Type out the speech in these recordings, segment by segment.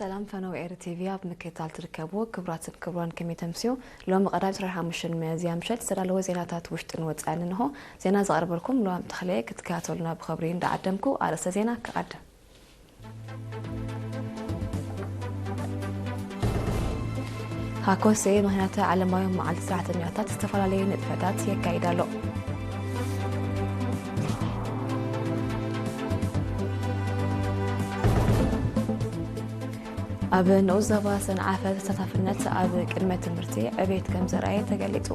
ሰላም ፈነው ኤሪ ቲቪ ኣብ ምክትታል ትርከቡ ክቡራትን ክቡራን ከመይ ተምስዩ? ሎሚ ቀዳም ዕስራን ሓሙሽተን ሚያዝያ ምሸት ዝተዳለወ ዜናታት ውሽጥን ወጻእን እንሆ። ዜና ዘቕርበልኩም ሉዋም ተኽለ፣ ክትከታተሉና ብኸብሪ እንዳዓደምኩ ኣርእስተ ዜና ክቐድም። ሃኮሴ ምኽንያት ዓለማዊ መዓልቲ ሰራሕተኛታት ዝተፈላለየ ንጥፈታት የካይድ ኣሎ። ኣብ ንኡስ ዞባ ሰንዓፈ ተሳታፍነት ኣብ ቅድመ ትምህርቲ ዕቤት ከም ዘርኣየ ተገሊጹ።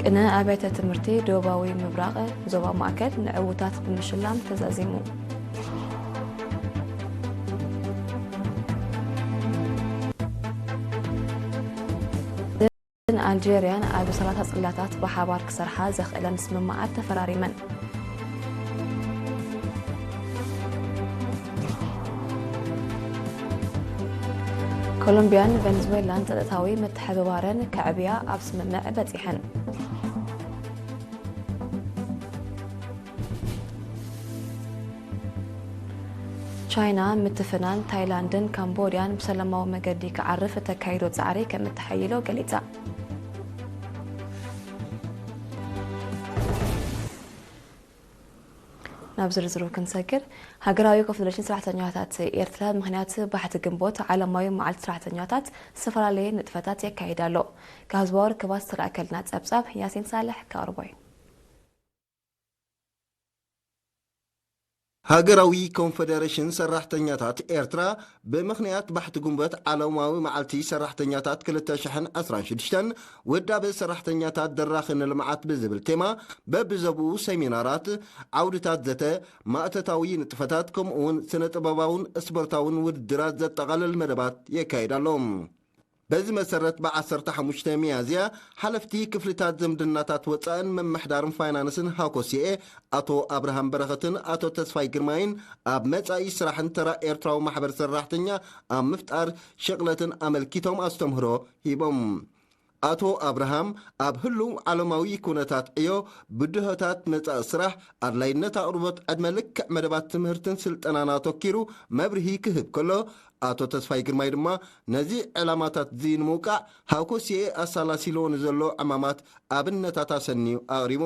ቅነ ኣብያተ ትምህርቲ ደቡባዊ ምብራቕ ዞባ ማእከል ንዕዉታት ብምሽላም ተዛዚሙ። ን ኣልጀርያን ኣብ ሰላሳ ጽላታት ብሓባር ክሰርሓ ዘኽእለን ስምምዓት ተፈራሪመን። ኮሎምቢያን ቨንዙዌላን ጸጥታዊ ምትሕብባረን ከዕብያ ኣብ ስምምዕ በጺሐን። ቻይና ምትፍናን ታይላንድን ካምቦድያን ብሰላማዊ መገዲ ክዓርፍ እተካይዶ ጻዕሪ ከም እተሓይሎ ገሊጻ። ናብ ዝርዝሩ ክንሰግር፣ ሃገራዊ ኮንፈደሬሽን ሰራሕተኛታት ኤርትራ ምኽንያት ባሕቲ ግንቦት ዓለማዊ መዓልቲ ሰራሕተኛታት ዝተፈላለየ ንጥፈታት የካይድ ኣሎ። ካብ ህዝባዊ ርክባት ዝተላእከልና ጸብጻብ ያሲን ሳልሕ ከቕርቦ እዩ። ሃገራዊ ኮንፈደሬሽን ሰራሕተኛታት ኤርትራ ብምኽንያት ባሕቲ ግንቦት ዓለማዊ መዓልቲ ሰራሕተኛታት ክልተ ሽሕን ዕስራን ሽዱሽተን ውዳበ ሰራሕተኛታት ደራኺ ንልምዓት ብዝብል ቴማ በብዘብኡ ሰሚናራት፣ ዓውድታት ዘተ፣ ማእተታዊ ንጥፈታት ከምኡውን ስነ ጥበባውን ስፖርታውን ውድድራት ዘጠቓልል መደባት የካይድ ኣሎ። በዚ መሰረት ብዓሰርተ ሓሙሽተ ሚያዝያ ሓለፍቲ ክፍልታት ዝምድናታት ወፃእን ምምሕዳርን ፋይናንስን ሃኮሲኤ ኣቶ ኣብርሃም በረኸትን ኣቶ ተስፋይ ግርማይን ኣብ መፃኢ ስራሕን ተራ ኤርትራዊ ማሕበር ሰራሕተኛ ኣብ ምፍጣር ሽቕለትን ኣመልኪቶም ኣስተምህሮ ሂቦም። ኣቶ ኣብርሃም ኣብ ህሉው ዓለማዊ ኩነታት ዕዮ ብድሆታት መፃኢ ስራሕ ኣድላይነት ኣቕርቦት ዕድመ ልክዕ መደባት ትምህርትን ስልጠናን ኣተኪሩ መብርሂ ክህብ ከሎ ኣቶ ተስፋይ ግርማይ ድማ ነዚ ዕላማታት እዚ ንምውቃዕ ሃኮሲኤ ኣሳላሲልዎ ንዘሎ ዕማማት ኣብነታት ኣሰንዩ ኣቕሪቡ።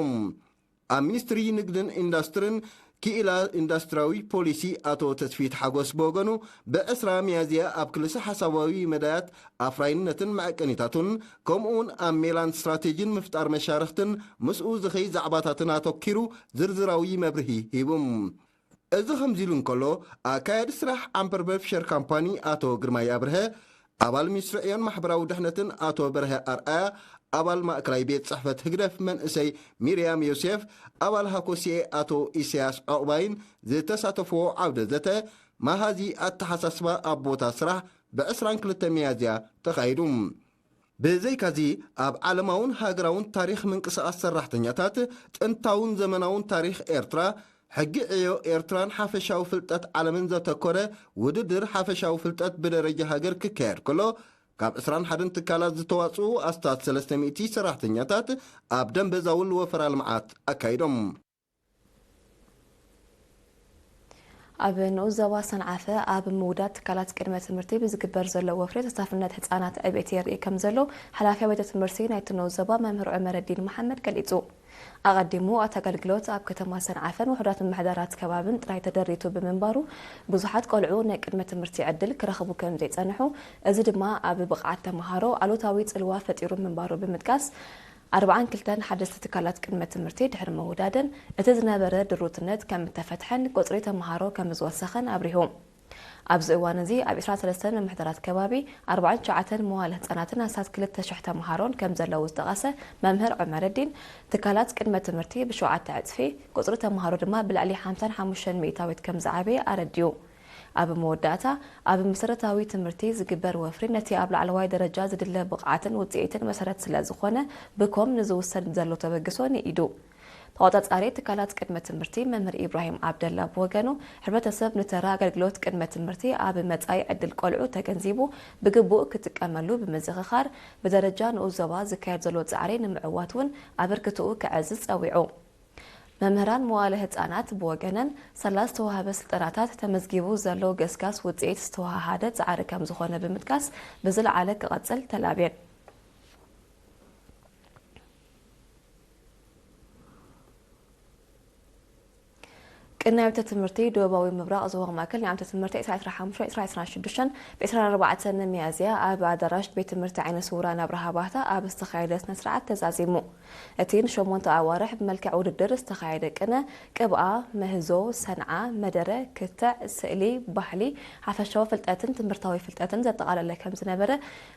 ኣብ ሚኒስትሪ ንግድን ኢንዳስትርን ክኢላ ኢንዳስትሪያዊ ፖሊሲ ኣቶ ተስፊት ሓጎስ ብወገኑ ብዕስራ ሚያዝያ ኣብ ክልሰ ሓሳባዊ መዳያት ኣፍራይነትን መዐቀኒታቱን ከምኡውን ኣብ ሜላን ስትራቴጂን ምፍጣር መሻርኽትን ምስኡ ዝኸይ ዛዕባታትን ኣተኪሩ ዝርዝራዊ መብርሂ ሂቡ። እዚ ከምዚ ኢሉ እንከሎ ኣካያዲ ስራሕ ኣምበርበ ፊሸር ካምፓኒ ኣቶ ግርማይ ኣብርሀ ኣባል ሚኒስትሪ ዕዮን ማሕበራዊ ድሕነትን ኣቶ በርሀ ኣርኣያ ኣባል ማእከላይ ቤት ጽሕፈት ህግደፍ መንእሰይ ሚርያም ዮሴፍ ኣባል ሃኮሲኤ ኣቶ ኢሳያስ ዑቕባይን ዝተሳተፍዎ ዓውደ ዘተ መሃዚ ኣተሓሳስባ ኣብ ቦታ ስራሕ ብ ዕስራን ክልተ ሚያዝያ ተኻይዱ። ብዘይካዚ ኣብ ዓለማውን ሃገራውን ታሪኽ ምንቅስቓስ ሰራሕተኛታት ጥንታውን ዘመናውን ታሪኽ ኤርትራ ሕጊ ዕዮ ኤርትራን ሓፈሻዊ ፍልጠት ዓለምን ዘተኮረ ውድድር ሓፈሻዊ ፍልጠት ብደረጃ ሃገር ክካየድ ከሎ ካብ ዕስራን ሓደን ትካላት ዝተዋፅኡ ኣስታት ሰለስተ ሚእቲ ሰራሕተኛታት ኣብ ደንበ ዛውል ወፈራ ልምዓት ኣካይዶም። ኣብ ንኡስ ዞባ ሰንዓፈ ኣብ ምውዳድ ትካላት ቅድመ ትምህርቲ ብዝግበር ዘሎ ወፍሪ ተሳታፍነት ህፃናት ዕቤት የርኢ ከም ዘሎ ሓላፊ ቤተ ትምህርቲ ናይቲ ንኡስ ዞባ መምህር ዑመረዲን መሓመድ ገሊፁ። ኣቐዲሙ እቲ ኣገልግሎት ኣብ ከተማ ሰንዓፈን ውሑዳት ምምሕዳራት ከባብን ጥራይ ተደሪቱ ብምንባሩ ብዙሓት ቆልዑ ናይ ቅድመ ትምህርቲ ዕድል ክረኽቡ ከም ዘይፀንሑ፣ እዚ ድማ ኣብ ብቕዓት ተምሃሮ ኣሉታዊ ፅልዋ ፈጢሩ ምንባሩ ብምጥቃስ ኣርባዓን ክልተን ሓደስቲ ትካላት ቅድመ ትምህርቲ ድሕሪ ምውዳደን እቲ ዝነበረ ድሩትነት ከም እተፈትሐን ቁፅሪ ተምሃሮ ከም ዝወሰኸን ኣብሪሁ። ኣብዚ እዋን እዚ ኣብ ዕስራን ሰለስተን ምምሕዳራት ከባቢ ኣርባዓን ትሽዓተን መዋለ ህፃናትን ኣስታት ክልተ ሽሕ ተምሃሮን ከም ዘለዉ ዝጠቐሰ መምህር ዑመረዲን ትካላት ቅድመ ትምህርቲ ብሸውዓተ ዕፅፊ ቁፅሪ ተምሃሮ ድማ ብልዕሊ ሓምሳን ሓሙሽተን ሚእታዊት ከም ዝዓበየ ኣረዲኡ። ኣብ መወዳእታ ኣብ መሰረታዊ ትምህርቲ ዝግበር ወፍሪ ነቲ ኣብ ላዕለዋይ ደረጃ ዝድለ ብቕዓትን ውፅኢትን መሰረት ስለ ዝኾነ ብኮም ንዝውሰድ ዘሎ ተበግሶ ንኢዱ። ተቖጻጻሪ ትካላት ቅድመ ትምህርቲ መምህር ኢብራሂም ዓብደላ ብወገኑ፣ ሕብረተሰብ ንተራ ኣገልግሎት ቅድመ ትምህርቲ ኣብ መጻኢ ዕድል ቆልዑ ተገንዚቡ ብግቡእ ክጥቀመሉ ብምዝኽኻር፣ ብደረጃ ንኡስ ዞባ ዝካየድ ዘሎ ጻዕሪ ንምዕዋት እውን ኣበርክትኡ ከዕዝዝ ጸዊዑ። መምህራን መዋለ ህጻናት ብወገነን፣ ሳላ ዝተዋህበ ስልጠናታት ተመዝጊቡ ዘሎ ገስጋስ ውጽኢት ዝተዋሃሃደ ጻዕሪ ከም ዝኾነ ብምጥቃስ፣ ብዝለዓለ ክቐጽል ተላብየን። ቅነ ኣብያተ ትምህርቲ ደቡባዊ ምብራቕ ዞባ ማእከል ንዓመተ ትምህርቲ ዕስራ ዕስራን ሓሙሽተን ዕስራ ዕስራን ሽዱሽተን ብ ዕስራን ኣርባዕተን ሚያዝያ ኣብ ኣዳራሽ ቤት ትምህርቲ ዓይነ ስውራን ኣብርሃ ባህታ ኣብ ዝተኻየደ ስነ ስርዓት ተዛዚሙ። እቲ ንሸሞንተ ኣዋርሕ ብመልክዕ ውድድር ዝተኻየደ ቅነ ቅብኣ፣ ምህዞ፣ ሰንዓ፣ መደረ፣ ክትዕ፣ ስእሊ፣ ባህሊ፣ ሓፈሻዊ ፍልጠትን ትምህርታዊ ፍልጠትን ዘጠቓለለ ከም ዝነበረ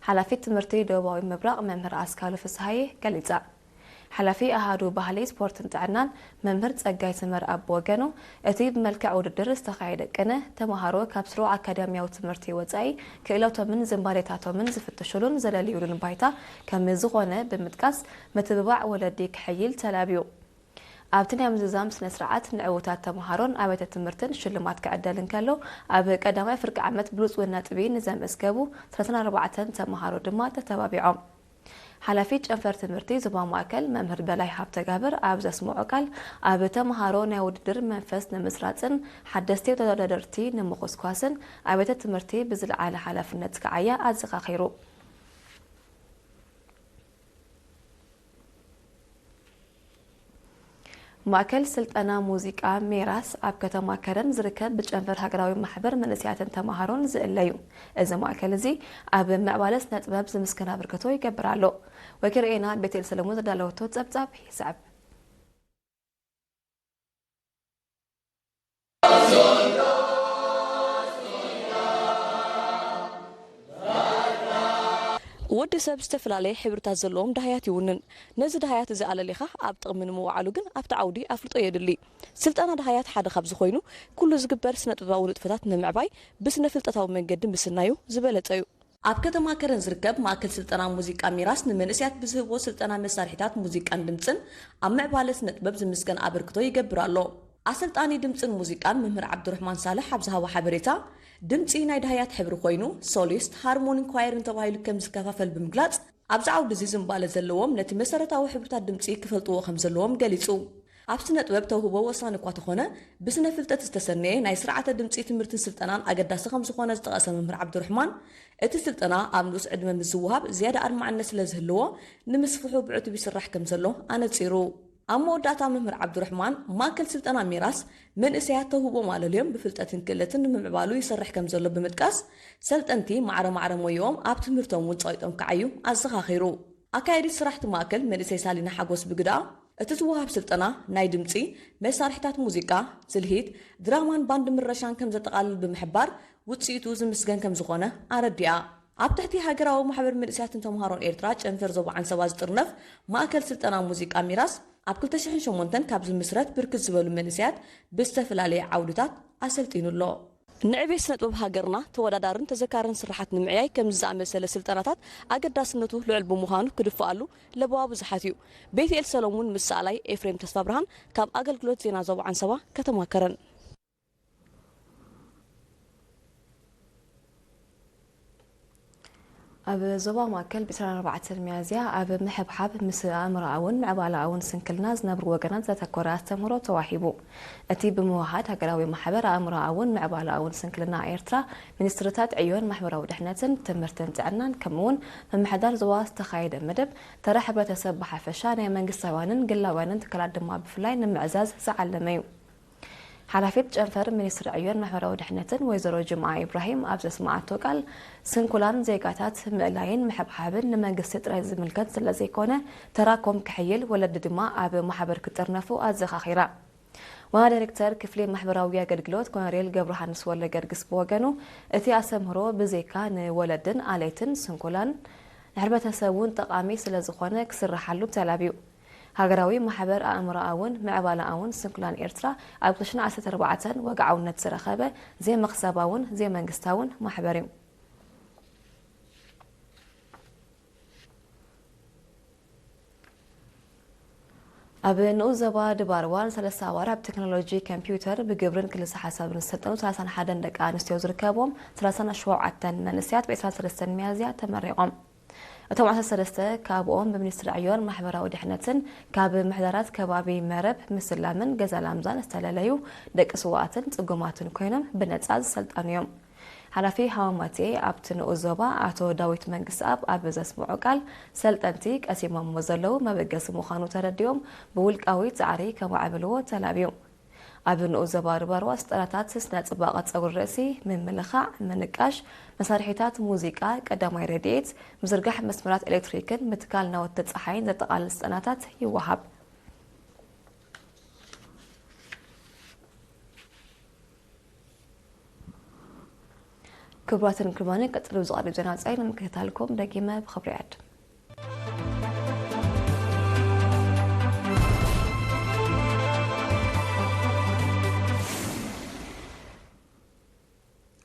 ሓላፊት ትምህርቲ ደቡባዊ ምብራቕ መምህር ኣስካሉ ፍስሃየ ገሊጻ። ሓላፊ ኣሃዱ ባህሊ፣ ስፖርትን ጥዕናን መምህር ጸጋይ ሰመር ኣብ ወገኑ፣ እቲ ብመልክዕ ውድድር ዝተኻየደ ቅነ፣ ተመሃሮ ካብ ስሩዕ ኣካዳሚያዊ ትምህርቲ ወጻኢ ክእለቶምን ዝንባሌታቶምን ዝፍትሹሉን ዘለልዩሉን ባይታ ከም ዝኾነ ብምጥቃስ፣ ምትብባዕ ወለዲ ክሕይል ተላብዩ። ኣብቲ ናይ ምዝዛም ስነ ስርዓት ንዕዉታት ተመሃሮን ኣብያተ ትምህርትን ሽልማት ክዕደል እንከሎ፣ ኣብ ቀዳማይ ፍርቂ ዓመት ብሉጽ ነጥቢ ንዘመዝገቡ ሰላሳን ኣርባዕተን ተመሃሮ ድማ ተተባቢዖም። ሓላፊ ጨንፈር ትምህርቲ ዞባ ማእከል መምህር በላይ ሃብተጋብር ኣብ ዘስምዖ ቃል፣ ኣብ ተመሃሮ ናይ ውድድር መንፈስ ንምስራጽን ሓደስቲ ተወዳደርቲ ንምኹስኳስን ኣብያተ ትምህርቲ ብዝለዓለ ሓላፍነት ክዓያ ኣዘኻኺሩ። ማእከል ስልጠና ሙዚቃ ሜራስ ኣብ ከተማ ከረን ዝርከብ ብጨንፈር ሃገራዊ ማሕበር መንእሰያትን ተመሃሮን ዝእለዩ። እዚ ማእከል እዚ ኣብ ምዕባለ ስነ ጥበብ ዝምስገን ኣበርክቶ ይገብር ኣሎ። ወኪል ርኤና ቤቴል ሰለሞን ዘዳለወቶ ጸብጻብ ይስዕብ። ወዲ ሰብ ዝተፈላለየ ሕብርታት ዘለዎም ደሃያት ይውንን። ነዚ ደሃያት እዚ ኣለሊኻ ኣብ ጥቕሚ ንምውዓሉ ግን ኣብቲ ዓውዲ ኣፍልጦ የድሊ። ስልጠና ደሃያት ሓደ ካብ ዝኾይኑ፣ ኩሉ ዝግበር ስነ ጥበባዊ ንጥፈታት ንምዕባይ ብስነ ፍልጠታዊ መንገዲ ምስናዩ ዝበለጸ እዩ። ኣብ ከተማ ከረን ዝርከብ ማእከል ስልጠና ሙዚቃ ሚራስ ንመንእሰያት ብዝህቦ ስልጠና መሳርሒታት ሙዚቃን ድምጽን ኣብ ምዕባለ ስነ ጥበብ ዝምስገን ኣበርክቶ ይገብር ኣሎ። ኣሰልጣኒ ድምጽን ሙዚቃን መምህር ዓብዱረሕማን ሳልሕ ኣብ ዝሃቦ ሓበሬታ፣ ድምጺ ናይ ደሃያት ሕብሪ ኮይኑ፣ ሶሊስት፣ ሃርሞኒን ኳየርን ተባሂሉ ከም ዝከፋፈል ብምግላጽ፣ ኣብዚ ዓውዲ እዚ ዝንባለ ዘለዎም ነቲ መሰረታዊ ሕብርታት ድምጺ ክፈልጥዎ ከም ዘለዎም ገሊጹ። ኣብ ስነ ጥበብ ተውህቦ ወሳኒ እኳ ተኾነ፣ ብስነ ፍልጠት ዝተሰነየ ናይ ስርዓተ ድምጺ ትምህርትን ስልጠናን ኣገዳሲ ከም ዝኾነ ዝጠቐሰ መምህር ዓብዱረሕማን፣ እቲ ስልጠና ኣብ ንኡስ ዕድመ ምስ ዝወሃብ ዝያዳ ኣድማዕነት ስለ ዝህልዎ፣ ንምስፍሑ ብዕቱብ ይስራሕ ከም ዘሎ ኣነጺሩ። ኣብ መወዳእታ መምህር ዓብዱረሕማን፣ ማእከል ስልጠና ሚራስ መንእሰያት ተውህቦም ኣለልዮም ብፍልጠትን ክእለትን ንምምዕባሉ ይሰርሕ ከም ዘሎ ብምጥቃስ፣ ሰልጠንቲ ማዕረ ማዕረ ሞይኦም ኣብ ትምህርቶም እውን ጸቒጦም ክዓዩ ኣዘኻኺሩ። ኣካያዲት ስራሕቲ ማእከል መንእሰይ ሳሊና ሓጎስ ብግደኣ፣ እቲ ዝወሃብ ስልጠና ናይ ድምጺ፣ መሳርሒታት ሙዚቃ፣ ስልሂት፣ ድራማን ባንድ ምረሻን ከም ዘጠቓልል ብምሕባር፣ ውጽኢቱ ዝምስገን ከም ዝኾነ ኣረዲኣ። ኣብ ትሕቲ ሃገራዊ ማሕበር መንእሰያትን ተምሃሮን ኤርትራ ጨንፈር ዞባ ዓንሰባ ዝጥርነፍ ማእከል ስልጠና ሙዚቃ ሚራስ፣ ኣብ ክልተ ሽሕን ሸሞንተን ካብ ዝምስረት ብርክት ዝበሉ መንእሰያት ብዝተፈላለየ ዓውድታት ኣሰልጢኑ ኣሎ። ንዕቤት ስነ ጥበብ ሃገርና ተወዳዳርን ተዘካርን ስርሓት ንምዕያይ ከምዚ ዝኣመሰለ ስልጠናታት ኣገዳስነቱ ልዑል ብምዃኑ ክድፍኣሉ ለበዋ ብዙሓት እዩ። ቤትኤል ሰሎሙን ምስ ሰኣላይ ኤፍሬም ተስፋብርሃን ካብ ኣገልግሎት ዜና ዞባ ዓንሰባ ከተማ ከረን። ኣብ ዞባ ማእከል ብ ዕስራን ኣርባዕተን ሚያዝያ ኣብ ምሕብሓብ ምስ ኣእምሮኣውን ምዕባለኣውን ስንክልና ዝነብሩ ወገናት ዘተኮረ ኣስተምህሮ ተዋሂቡ። እቲ ብምውሃድ ሃገራዊ ማሕበር ኣእምሮኣውን ምዕባለኣውን ስንክልና ኤርትራ፣ ሚኒስትርታት ዕዮን ማሕበራዊ ድሕነትን፣ ትምህርትን ጥዕናን፣ ከምኡ'ውን ምምሕዳር ዞባ ዝተኻየደ መደብ፣ ተራ ሕብረተሰብ ብሓፈሻ፣ ናይ መንግስታውያንን ግላውያንን ትካላት ድማ ብፍላይ ንምዕዛዝ ዝዓለመ እዩ። ሓላፊት ጨንፈር ሚኒስትሪ ዕዮን ማሕበራዊ ድሕነትን ወይዘሮ ጅምዓ ኢብራሂም ኣብ ዘስምዓቶ ቃል፣ ስንኩላን ዜጋታት ምእላይን ምሕብሓብን ንመንግስቲ ጥራይ ዝምልከት ስለዘይኮነ፣ ተራኮም ክሕይል፣ ወለዲ ድማ ኣብ ማሕበር ክጥርነፉ ኣዘኻኺራ። ዋና ዳይሬክተር ክፍሊ ማሕበራዊ ኣገልግሎት ኮሎኔል ገብረሃንስ ወልደገርግስ ብወገኑ፣ እቲ ኣስተምህሮ ብዘይካ ንወለድን ኣለይትን ስንኩላን ንሕብረተሰብ እውን ጠቓሚ ስለዝኾነ ክስርሓሉ ተላብዩ። ሃገራዊ ማሕበር ኣእምሮኣውን ምዕባለኣውን ስንኩላን ኤርትራ ኣብ ክልተ ሽሕን ዓሰርተ ኣርባዕተን ወግዓውነት ዝረኸበ ዘይመኽሰባውን ዘይመንግስታውን ማሕበር እዩ። ኣብ ንኡስ ዞባ ድባርዋ ንሰለስተ ኣዋርሕ ኣብ ቴክኖሎጂ ኮምፒውተር ብግብርን ክልሰ ሓሳብን ዝሰልጠኑ ሰላሳን ሓደን ደቂ ኣንስትዮ ዝርከብዎም ሰላሳን ሸውዓተን መንእሰያት ብ ዕስራን ሰለስተን ሚያዝያ ተመሪቖም። እቶም ዓሰርተ ሰለስተ ካብኦም ብሚኒስትሪ ዕዮን ማሕበራዊ ድሕነትን ካብ ምሕደራት ከባቢ መረብ ምስላምን ገዛ ላምዛን ዝተለለዩ ደቂ ስውኣትን ጽጉማትን ኮይኖም ብነጻ ዝሰልጠኑ እዮም። ሓላፊ ሃዋማቴ ኣብቲ ንኡስ ዞባ ኣቶ ዳዊት መንግስትኣብ ኣብ ዘስምዖ ቃል፣ ሰልጠንቲ ቀሲሞሞ ዘለዉ መበገሲ ምዃኑ ተረዲኦም ብውልቃዊ ጻዕሪ ከማዕብልዎ ተላብዩ። ኣብ ንኡስ ዞባ ሩባሩባ ስልጠናታት ስነ ጽባቐ ጸጉሪ ርእሲ፣ ምምልኻዕ፣ ምንቃሽ፣ መሳርሒታት ሙዚቃ፣ ቀዳማይ ረድኤት፣ ምዝርጋሕ መስመራት ኤሌክትሪክን ምትካል ናውቲ ጸሓይን ዘጠቓልል ስልጠናታት ይወሃብ። ክቡራትን ክቡራንን፣ ቀጽሉ ዝቐርብ ዜና ወጻኢ ንምክትታልኩም ደጊመ ብኽብሪ ይዕድም።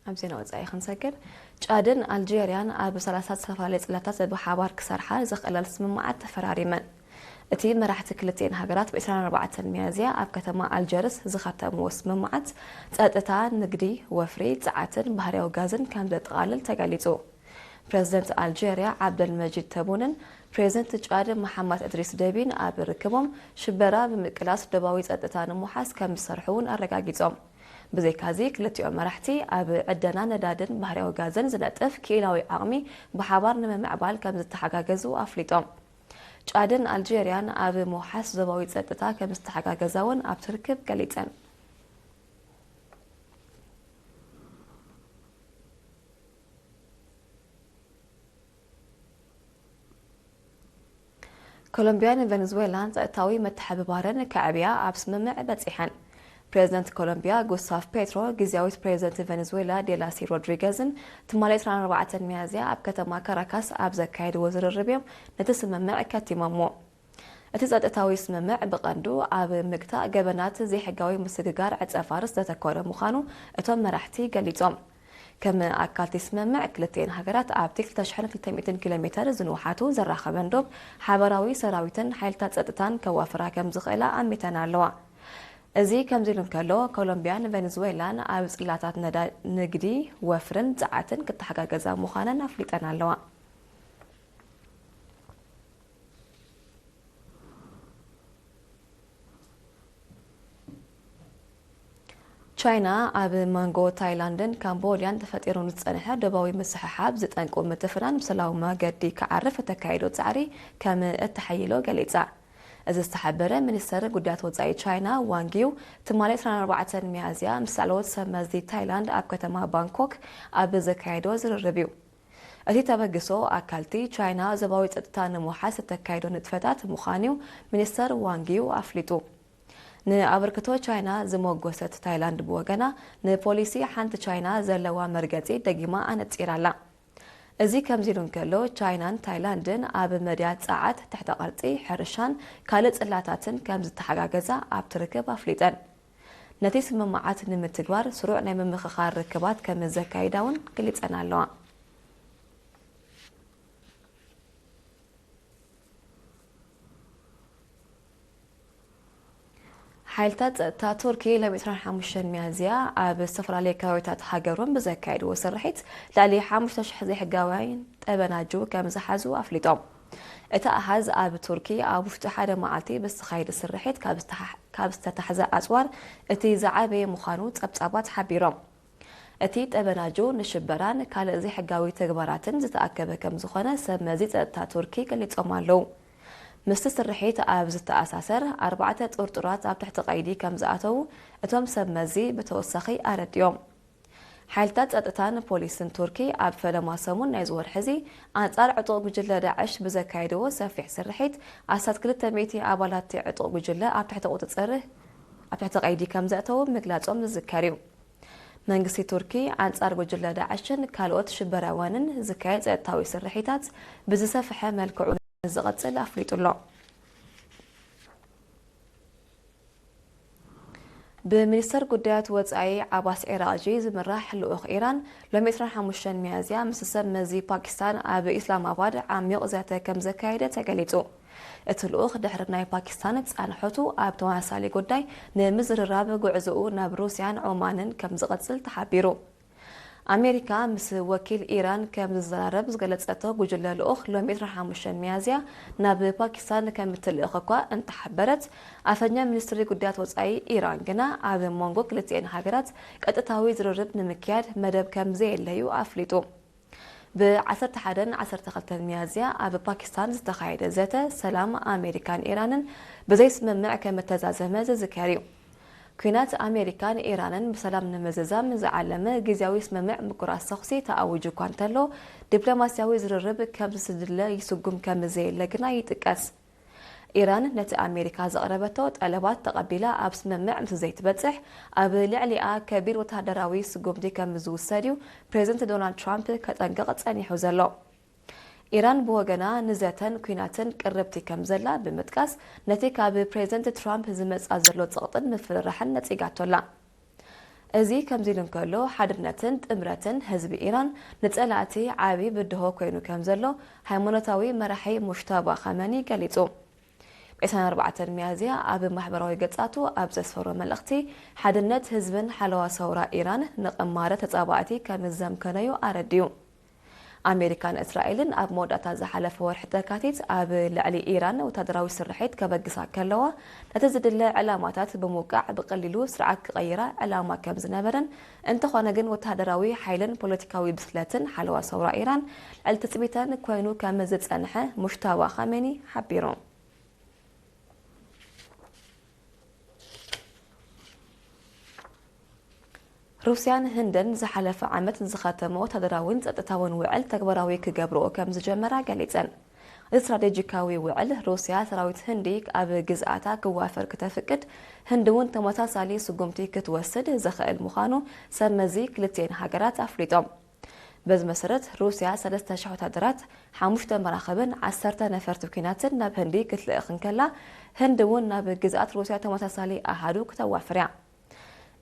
ኣብ ዜና ወጻኢ ክንሰግር፣ ጫድን ኣልጀርያን ኣብ ሰላሳ ዝተፈላለዩ ጽላታት ብሓባር ክሰርሓ ዘኽእላ ስምምዓት ተፈራሪመን። እቲ መራሕቲ ክልቲኤን ሃገራት ብ ዕስራን ኣርባዕተን ሚያዝያ ኣብ ከተማ ኣልጀርስ ዝኸተምዎ ስምምዓት፣ ጸጥታ፣ ንግዲ፣ ወፍሪ፣ ጸዓትን ባህርያዊ ጋዝን ከም ዘጠቓልል ተገሊጹ። ፕረዚደንት ኣልጀርያ ዓብደልመጂድ ተቡንን ፕረዚደንት ጫድ መሓማት እድሪስ ደቢን ኣብ ርክቦም፣ ሽበራ ብምቅላስ ዶባዊ ጸጥታ ንምውሓስ ከም ዝሰርሑ እውን ኣረጋጊጾም። ብዘይካዚ፣ ክልቲኦም መራሕቲ ኣብ ዕደና ነዳድን ባህርያዊ ጋዝን ዝነጥፍ ክኢላዊ ዓቕሚ ብሓባር ንምምዕባል ከም ዝተሓጋገዙ ኣፍሊጦም። ጫድን ኣልጀርያን ኣብ ምውሓስ ዞባዊ ጸጥታ ከም ዝተሓጋገዛ እውን ኣብቲ ርክብ ገሊጸን። ኮሎምቢያን ቨነዙዌላን ጸጥታዊ መተሓብባርን ከዕብያ ኣብ ስምምዕ በጺሐን። ፕሬዚደንት ኮሎምቢያ ጉስታቭ ፔትሮ፣ ግዝያዊት ፕሬዚደንት ቨነዙዌላ ዴላሲ ሮድሪገዝን ትማሊ ዕስራን ኣርባዕተን ሚያዝያ ኣብ ከተማ ካራካስ ኣብ ዘካየድዎ ዝርርብ እዮም ነቲ ስምምዕ ከቲሞምዎ። እቲ ጸጥታዊ ስምምዕ ብቐንዱ ኣብ ምግታእ ገበናት ዘይሕጋዊ ምስግጋር ዕጸ ፋርስ ዘተኮረ ምዃኑ እቶም መራሕቲ ገሊጾም። ከም ኣካልቲ ስምምዕ፣ ክልቲኤን ሃገራት ኣብቲ ክልተ ሽሕን ክልተ ሚእትን ኪሎ ሜተር ዝንውሓቱ ዘራኸበን ዶብ ሓባራዊ ሰራዊትን ሓይልታት ጸጥታን ከዋፍራ ከም ዝኽእላ ኣሚተን ኣለዋ። እዚ ከምዚ ኢሉ እንከሎ፣ ኮሎምቢያን ቨነዙዌላን ኣብ ጽላታት ነዳ-፣ ንግዲ፣ ወፍርን ጸዓትን ክተሓጋገዛ ምዃነን ኣፍሊጠን ኣለዋ። ቻይና ኣብ መንጎ ታይላንድን ካምቦድያን ተፈጢሩ ንዝጸንሐ ዶባዊ ምስሕሓብ ዝጠንቁ ምትፍናን ብሰላማዊ መገዲ ክዓርፍ እተካየዶ ጻዕሪ ከም እተሓይሎ ገሊጻ። እዚ ዝተሓበረ ሚኒስተር ጉዳያት ወጻኢ ቻይና ዋንጊው ትማሊ ዕስራን ኣርባዕተን ሚያዝያ ምስ ላዕለዎት ሰብ መዚ ታይላንድ ኣብ ከተማ ባንኮክ ኣብ ዘካየዶ ዝርርብ እዩ። እቲ ተበግሶ ኣካልቲ ቻይና ዞባዊ ጸጥታ ንምውሓስ እተካይዶ ንጥፈታት ምዃኑ'ዩ ሚኒስተር ዋንጊው ኣፍሊጡ። ንኣበርክቶ ቻይና ዝሞጎሰት ታይላንድ ብወገና፣ ንፖሊሲ ሓንቲ ቻይና ዘለዋ መርገጺ ደጊማ ኣነጺራ'ላ። እዚ ከምዚ ኢሉ እንከሎ፣ ቻይናን ታይላንድን ኣብ መድያ ጸዓት፣ ትሕተ ቅርጺ፣ ሕርሻን ካልእ ጽላታትን ከም ዝተሓጋገዛ ኣብቲ ርክብ ኣፍሊጠን። ነቲ ስምምዓት ንምትግባር ስሩዕ ናይ ምምኽኻር ርክባት ከም ዘካይዳ እውን ገሊጸን ኣለዋ። ሓይልታት ጸጥታ ቱርኪ ሎሚ ዕስራን ሓሙሽተን ሚያዝያ ኣብ ዝተፈላለዩ ከባቢታት ሃገሮም ብዘካየድዎ ስርሒት፣ ልዕሊ ሓሙሽተ ሽሕ ዘይሕጋውያን ጠበናጁ ከም ዝሓዙ ኣፍሊጦም። እቲ ኣሃዝ ኣብ ቱርኪ ኣብ ውሽጢ ሓደ መዓልቲ ብዝተኻየደ ስርሒት ካብ ዝተሓ-፣ ካብ ዝተታሕዘ ኣጽዋር እቲ ዝዓበየ ምዃኑ ጸብጻባት ሓቢሮም። እቲ ጠበናጁ ንሽበራን ካልእ ዘይሕጋዊ ተግባራትን ዝተኣከበ ከም ዝኾነ ሰብ መዚ ጸጥታ ቱርኪ ገሊጾም ኣለዉ። ምስቲ ስርሒት ኣብ ዝተኣሳሰር፣ ኣርባዕተ ጥርጡራት ኣብ ትሕቲ ቀይዲ ከም ዝኣተዉ እቶም ሰብ መዚ ብተወሳኺ ኣረዲኦም። ሓይልታት ጸጥታን ፖሊስን ቱርኪ ኣብ ፈለማ ሰሙን ናይዚ ወርሒ እዚ ኣንጻር ዕጡቕ ጉጅለ ዳዕሽ ብዘካየድዎ ሰፊሕ ስርሒት፣ ኣስታት ክልተ ሚእቲ ኣባላት እቲ ዕጡቕ ጉጅለ ኣብ ትሕቲ ቁጽጽር፣ ኣብ ትሕቲ ቀይዲ ከም ዘእተዉ ምግላጾም ዝዝከር እዩ። መንግስቲ ቱርኪ ኣንጻር ጉጅለ ዳዕሽን ካልኦት ሽበራውያንን ዝካየድ ጸጥታዊ ስርሒታት ብዝሰፍሐ መልክዑ ዝቐጽል ኣፍሊጡ ኣሎ። ብሚኒስተር ጉዳያት ወጻኢ ዓባስ ዒራቕጂ ዝምራሕ ልኡኽ ኢራን ሎሚ ዕስራን ሓሙሽተን ሚያዝያ ምስ ሰብ መዚ ፓኪስታን ኣብ ኢስላማባድ ዓሚቕ ዘተ ከም ዘካየደ ተገሊጹ። እቲ ልኡኽ ድሕሪ ናይ ፓኪስታን ጻንሖቱ ኣብ ተመሳሳሊ ጉዳይ ንምዝርራብ ጉዕዞኡ ናብ ሩስያን ዖማንን ከም ዝቐጽል ተሓቢሩ። ኣሜሪካ ምስ ወኪል ኢራን ከም ዝዘራረብ ዝገለጸቶ ጉጅለ ልኡኽ፣ ሎሚ ዕስራን ሓሙሽተን ሚያዝያ ናብ ፓኪስታን ከም እትልእኽ እኳ እንተሓበረት፣ ኣፈኛ ሚኒስትሪ ጉዳያት ወጻኢ ኢራን ግና ኣብ መንጎ ክልቲኤን ሃገራት ቀጥታዊ ዝርርብ ንምክያድ መደብ ከም ዘየለዩ ኣፍሊጡ። ብ ዓሰርተ ሓደን ዓሰርተ ክልተን ሚያዝያ ኣብ ፓኪስታን ዝተኻየደ ዘተ ሰላም ኣሜሪካን ኢራንን ብዘይ ስምምዕ ከም እተዛዘመ ዝዝከር እዩ። ኲናት ኣሜሪካን ኢራንን ብሰላም ንምዝዛም ዝዓለመ ግዝያዊ ስምምዕ ምቁራጽ ተኹሲ ተኣዊጁ እኳ እንተሎ፣ ዲፕሎማስያዊ ዝርርብ ከም ዝድለ ይስጉም ከም ዘየለ ግና ይጥቀስ። ኢራን ነቲ ኣሜሪካ ዘቕረበቶ ጠለባት ተቐቢላ ኣብ ስምምዕ ምስ ዘይትበጽሕ፣ ኣብ ልዕሊኣ ከቢድ ወተሃደራዊ ስጉምቲ ከም ዝውሰድ እዩ ፕሬዝደንት ዶናልድ ትራምፕ ከጠንቅቕ ጸኒሑ ዘሎ። ኢራን ብወገና ንዘተን ኲናትን ቅርብቲ ከም ዘላ ብምጥቃስ፣ ነቲ ካብ ፕሬዝደንት ትራምፕ ዝመጽኣ ዘሎ ጸቕጥን ምፍርራሕን ነጺጋቶ ኣላ። እዚ ከምዚ ኢሉ እንከሎ፣ ሓድነትን ጥምረትን ህዝቢ ኢራን ንጸላእቲ ዓቢ ብድሆ ኮይኑ ከም ዘሎ ሃይማኖታዊ መራሒ ሙሽታባ ኻመኒ ገሊጹ። ብ ዕስራን ኣርባዕተን ሚያዝያ ኣብ ማሕበራዊ ገጻቱ ኣብ ዘስፈሮ መልእኽቲ፣ ሓድነት ህዝብን ሓለዋ ሰውራ ኢራን ንቐማረ ተጻባእቲ ከም ዘምከነዩ ኣረድዩ። ኣሜሪካን እስራኤልን ኣብ መወዳእታ ዝሓለፈ ወርሒ ተካቲት ኣብ ልዕሊ ኢራን ወታደራዊ ስርሒት ከበግሳ ከለዋ፣ ነቲ ዝድለ ዕላማታት ብምውቃዕ ብቐሊሉ ስርዓት ክቐይራ ዕላማ ከም ዝነበረን፣ እንተኾነ ግን ወታደራዊ ሓይልን ፖለቲካዊ ብስለትን ሓለዋ ሰውራ ኢራን ልዕሊ ትጽቢተን ኮይኑ ከም ዝጸንሐ ሙሽታባ ኻሜኒ ሓቢሩ። ሩስያን ህንድን ዝሓለፈ ዓመት ዝኸተመ ወታደራውን ጸጥታውን ውዕል ተግባራዊ ክገብርኦ ከም ዝጀመራ ገሊጸን። እቲ ስትራቴጂካዊ ውዕል፣ ሩስያ ሰራዊት ህንዲ ኣብ ግዝኣታ ክዋፈር ክተፍቅድ፣ ህንዲ እውን ተመሳሳሊ ስጉምቲ ክትወስድ ዘኽእል ምዃኑ ሰብ መዚ ክልቲኤን ሃገራት ኣፍሊጦም። በዚ መሰረት፣ ሩስያ ሰለስተ ሽሕ ወታደራት፣ ሓሙሽተ መራኽብን ዓሰርተ ነፈርቲ ኲናትን ናብ ህንዲ ክትልእኽ እንከላ፣ ህንዲ እውን ናብ ግዝኣት ሩስያ ተመሳሳሊ ኣሃዱ ክተዋፍር እያ።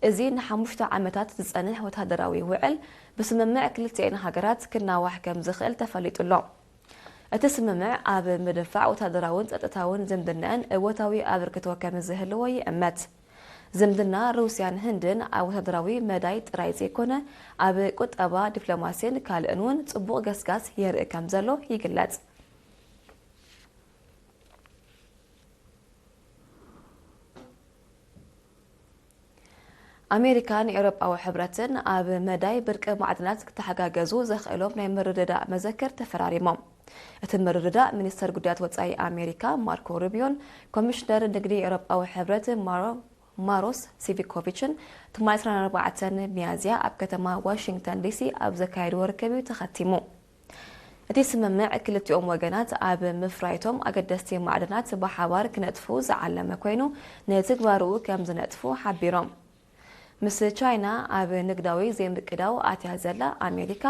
እዚ ንሓሙሽተ ዓመታት ዝጸንሕ ወተሃደራዊ ውዕል፣ ብስምምዕ ክልቲኤን ሃገራት ክናዋሕ ከም ዝኽእል ተፈሊጡ ኣሎ። እቲ ስምምዕ ኣብ ምድንፋዕ ወተሃደራውን ጸጥታውን ዝምድናኣን እወታዊ ኣበርክቶ ከም ዝህልዎ ይእመት። ዝምድና ሩስያን ህንድን ኣብ ወተሃደራዊ መዳይ ጥራይ ዘይኮነ፣ ኣብ ቁጠባ፣ ዲፕሎማሲን ካልእን እውን ጽቡቕ ገስጋስ የርኢ ከም ዘሎ ይግለጽ። ኣሜሪካን ኤውሮጳዊ ሕብረትን ኣብ መዳይ ብርቂ ማዕድናት ክተሓጋገዙ ዘኽእሎም ናይ ምርድዳእ መዘክር ተፈራሪሞም። እቲ ምርድዳእ፣ ሚኒስተር ጉዳያት ወጻኢ ኣሜሪካ ማርኮ ሩቢዮን ኮሚሽነር ንግዲ ኤውሮጳዊ ሕብረት ማሮ-፣ ማሮስ ሲቪኮቪችን ትማሊ ዕስራን ኣርባዕተን ሚያዝያ ኣብ ከተማ ዋሽንግተን ዲሲ ኣብ ዘካየድዎ ርክብ እዩ ተኸቲሙ። እቲ ስምምዕ፣ ክልቲኦም ወገናት ኣብ ምፍራይቶም ኣገደስቲ ማዕድናት ብሓባር ክነጥፉ ዝዓለመ ኮይኑ፣ ንትግባርኡ ከም ዝነጥፉ ሓቢሮም። ምስ ቻይና ኣብ ንግዳዊ ዘይምቅዳው ኣትያ ዘላ ኣሜሪካ፣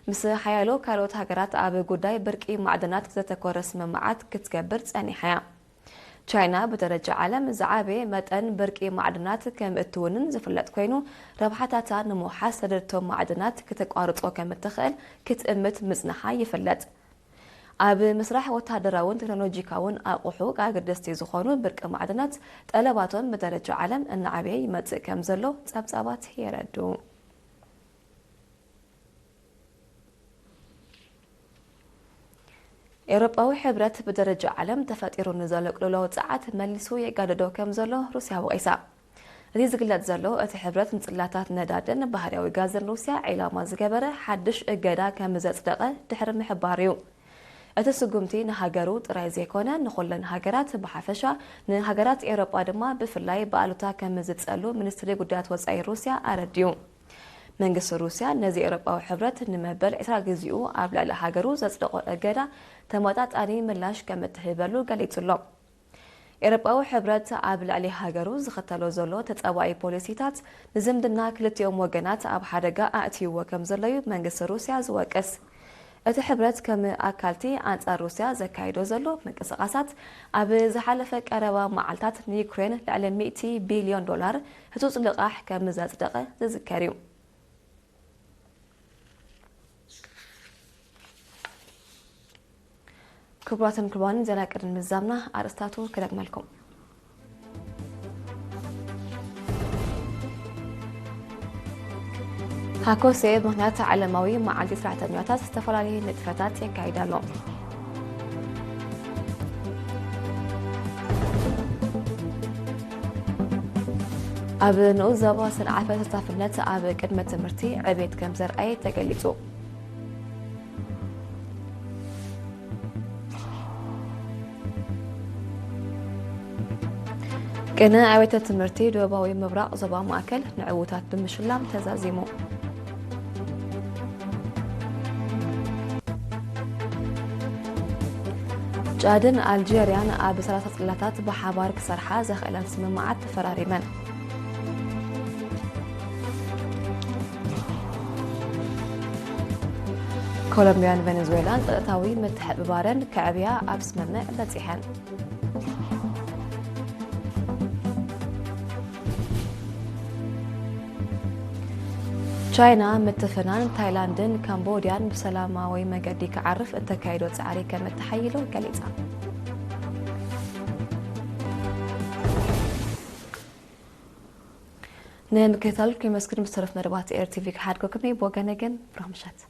ምስ ሓያሎ ካልኦት ሃገራት ኣብ ጉዳይ ብርቂ ማዕድናት ዘተኮረ ስምምዓት ክትገብር ጸኒሓ እያ። ቻይና ብደረጃ ዓለም ዝዓበየ መጠን ብርቂ ማዕድናት ከም እትውንን ዝፍለጥ ኮይኑ፣ ረብሓታታ ንምውሓስ ሰደድቶም ማዕድናት ክተቋርጾ ከም እትኽእል ክትእምት ምጽንሓ ይፍለጥ። ኣብ ምስራሕ ወተሃደራውን ቴክኖሎጂካውን ኣቑሑ ኣገደስቲ ዝኾኑ ብርቂ ማዕድናት ጠለባቶም ብደረጃ ዓለም እናዓበየ ይመጽእ ከም ዘሎ ጸብጻባት የረድኡ። ኤውሮጳዊ ሕብረት ብደረጃ ዓለም ተፈጢሩ ንዘሎ ቅልውላው ጸዓት መሊሱ የጋድዶ ከም ዘሎ ሩስያ ወቒሳ። እዚ ዝግለጽ ዘሎ፣ እቲ ሕብረት ንጽላታት ነዳድን ባህርያዊ ጋዝን ሩስያ ዒላማ ዝገበረ ሓድሽ እገዳ ከም ዘጽደቐ ድሕሪ ምሕባር እዩ። እቲ ስጉምቲ ንሃገሩ ጥራይ ዘይኮነ፣ ንኹለን ሃገራት ብሓፈሻ፣ ንሃገራት ኤውሮጳ ድማ ብፍላይ ብኣሉታ ከም ዝጸሉ ሚኒስትሪ ጉዳያት ወጻኢ ሩስያ ኣረዲኡ። መንግስቲ ሩስያ ነዚ ኤውሮጳዊ ሕብረት ንመበል ዕስራ ግዜኡ ኣብ ልዕሊ ሃገሩ ዘጽደቖ እገዳ ተመጣጣኒ ምላሽ ከም እትህበሉ ገሊጹ ኣሎ። ኤውሮጳዊ ሕብረት ኣብ ልዕሊ ሃገሩ ዝኽተሎ ዘሎ ተጻባኢ ፖሊሲታት ንዝምድና ክልቲኦም ወገናት ኣብ ሓደጋ ኣእትይዎ ከም ዘሎ እዩ መንግስቲ ሩስያ ዝወቅስ። እቲ ሕብረት ከም ኣካልቲ ኣንጻር ሩስያ ዘካይዶ ዘሎ ምንቅስቓሳት፣ ኣብ ዝሓለፈ ቀረባ መዓልታት ንዩክሬን ልዕሊ ሚእቲ ቢልዮን ዶላር ህጹጽ ልቓሕ ከም ዘጽደቐ ዝዝከር እዩ። ክቡራትን ክቡራንን፣ ዜና ቅድሚ ምዛምና ኣርእስታቱ ክደግመልኩም። ሃኮሴ ምኽንያት ዓለማዊ መዓልቲ ሰራሕተኛታት ዝተፈላለየ ንጥፈታት የካይድ ኣሎ። ኣብ ንኡስ ዞባ ሰንዓፈ ተሳታፍነት ኣብ ቅድመ ትምህርቲ ዕቤት ከም ዘርኣየ ተገሊጹ። ቅነ ኣብያተ ትምህርቲ ደቡባዊ ምብራቕ ዞባ ማእከል ንዕዉታት ብምሽላም ተዛዚሙ። ጫድን ኣልጀርያን ኣብ ሰላሳ ጽላታት ብሓባር ክሰርሓ ዘኽእለን ስምምዓት ተፈራሪመን። ኮሎምቢያን ቬኔዙዌላን ጸጥታዊ ምትሕብባረን ከዕብያ ኣብ ስምምዕ በጺሐን። ቻይና ምትፍናን ታይላንድን ካምቦድያን ብሰላማዊ መገዲ ክዓርፍ እተካይዶ ጻዕሪ ከም እተሓይሎ ገሊጻ። ንምክትታልኩም የመስግን። ምስ ተረፍ መደባት ኤር ቲቪ ክሓድገኩም እየ። ብወገነ ግን ብሩኽ ምሸት።